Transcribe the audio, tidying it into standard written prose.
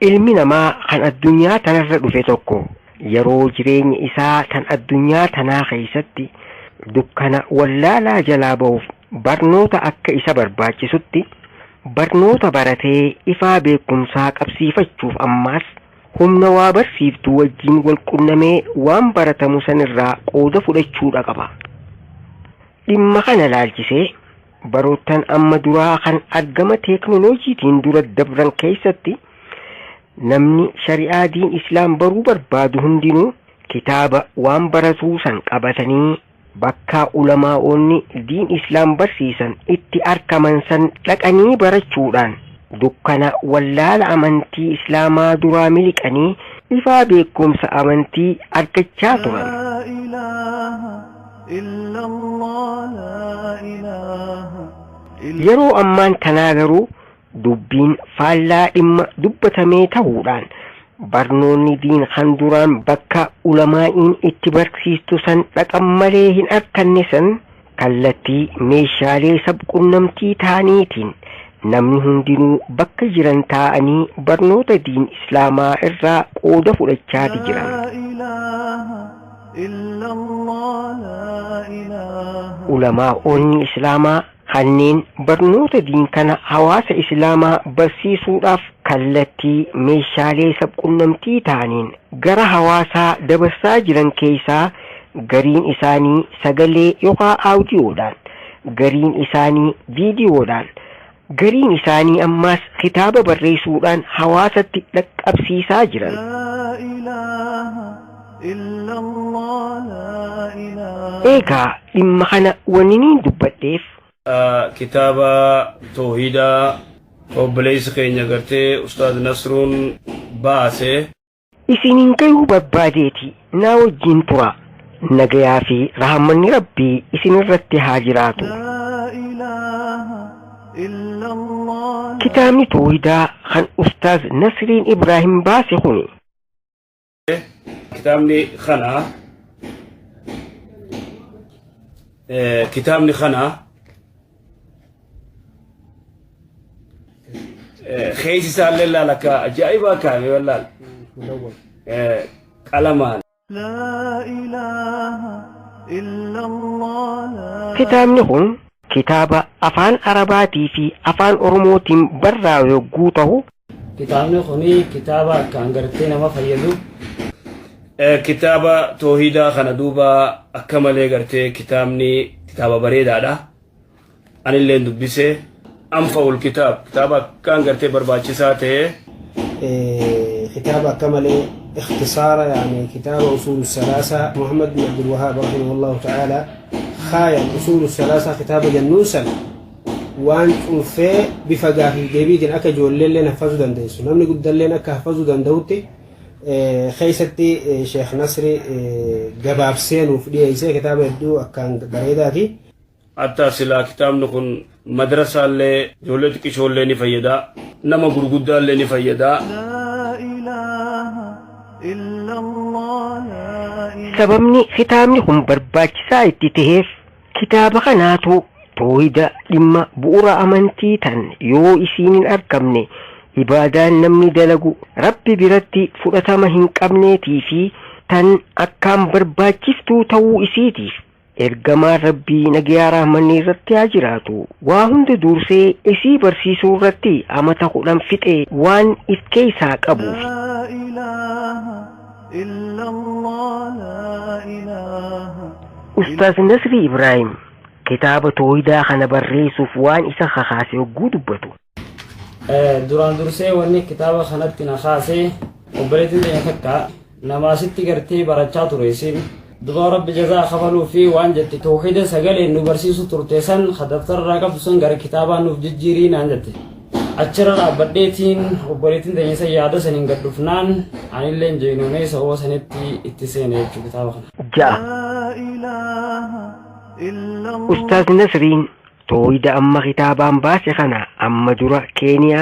Ilmi namaa kan addunyaa tanarra dhufe tokko yeroo jireenya isaa tan addunyaa tanaa keessatti dukkana wallaalaa jalaa ba'uuf barnoota akka isa barbaachisutti barnoota baratee ifaa beekumsaa qabsiifachuuf ammaas humna waa barsiiftu wajjin wal qunnamee waan baratamu sanirraa qooda fudhachuudha qaba. Dhimma kana laalchisee baroottan amma duraa kan argama teeknooloojiitiin dura dabran keessatti namni shari'aa diin islaam baruu barbaadu hundinuu kitaaba waan baratuu san qabatanii bakka ulamaa'onni diin islaam barsiisan itti arkaman san dhaqanii barachuudhaan dukkana wallaala amantii islaamaa duraa miliqanii ifaa beekumsa amantii argachaa turan. لا إله إلا الله لا إله إلا Yeroo ammaan tanaa garuu dubbiin faallaa dhimma dubbatamee ta'uudhaan barnoonni diin kan duraan bakka ulamaa'iin itti barsiistu san dhaqan malee hin arkanne san kallattii meeshaalee sabqunnamtii ta'aniitiin namni hundinuu bakka jiran taa'anii barnoota diin islaamaa irraa qooda fudhachaati jiran. لا إله إلا الله لا إله Ulamaa'onni islaamaa kanneen barnoota diin kana hawaasa islaamaa barsiisuudhaaf kallattii meeshaalee sabqunnamtii ta'aniin gara hawaasaa dabarsaa jiran keessaa gariin isaanii sagalee yookaan aawudiyoodhaan, gariin isaanii viidiyoodhaan, gariin isaanii ammaas kitaaba barreessuudhaan hawaasatti dhaqqabsiisaa jiran. لا إله إلا الله لا إله Eegaa dhimma kana wanni niin dubbadheef Kitaaba toohidaa obboleessi keenya gartee Ustaaz Nasruun baase. Isiniin gayuu barbaadeeti naa wajjin tura. Nagayaa fi rahamanni rabbii isinirratti haa jiraatu. لا إله إلا الله Kitaabni toohidaa kan Ustaaz Nasriin Ibraahim baase kuni Kitaabni kana keessi isaallee laal akka ajaa'ibaa kaa'ame wallaal qalamaan. لا إله إلا الله لا Kitaabni kun kitaaba afaan Arabaatii fi afaan Oromootiin barraa'e yogguu ta'u Kitaabni kuni kitaaba akkaan gartee nama fayyadu. Kitaaba toohidaa kana duuba akka malee gartee kitaabni kitaaba bareedaadha. Anilleen dubbise anfa'ul kitaab kitaaba akkaan gartee barbaachisaa ta'e. كتاب كمل اختصار يعني كتاب أصول الثلاثة محمد بن عبد الوهاب رحمه الله تعالى خايا أصول الثلاثة كتاب جنوسا waan cunfee bifa gaafii deebiitiin akka ijoolleellee haffazuu dandeessu namni guddalleen akka haffazuu danda'utti keessatti Sheekh Nasri gabaabsee nuuf dhiyeessee kitaaba hedduu akkaan bareedaati. Hatta silaa kitaabni kun madrasaallee ijoollee xiqqishoollee ni fayyada. Nama gurguddaallee ni fayyada. لا إله إلا الله لا إله Sababni kitaabni kun barbaachisaa itti ta'eef kitaaba kanaatu toohida dhimma bu'uura amantii tan yoo isiin hin argamne ibaadaan namni dalagu rabbi biratti fudhatama hin qabneetii fi tan akkaan barbaachistuu ta'uu isiitiif ergamaan rabbii nagayaa rahmanni irratti haa jiraatu waa hunda dursee isii barsiisuu irratti amata 10 fixee waan if keessaa qabuuf. لا إله إلا الله لا إله Ustaaz Nasrii Ibraahim kitaaba toohidaa kana barreessuuf waan isa kakaase yogguu dubbatu. Duraan dursee wanni kitaaba kanatti na kaase obboleettiin teenya takka namaasitti gartee barachaa ture isin duba rabbi jazaa kafaluu fi waan jette toohida sagaleen nu barsiisu turte san ka daftararraa qabdu san gara kitaabaa nuuf jijjiirii naan jette. Achirra dhaabbadheetiin obboleettiin teenya san yaada saniin gad dhufnaan anilleen jeynoonee sababa sanitti itti seene jechuu kitaaba kana. 6. لا إله إلا الله Ustaaz Nasriin toohida amma kitaabaan baase kana amma dura Keeniyaa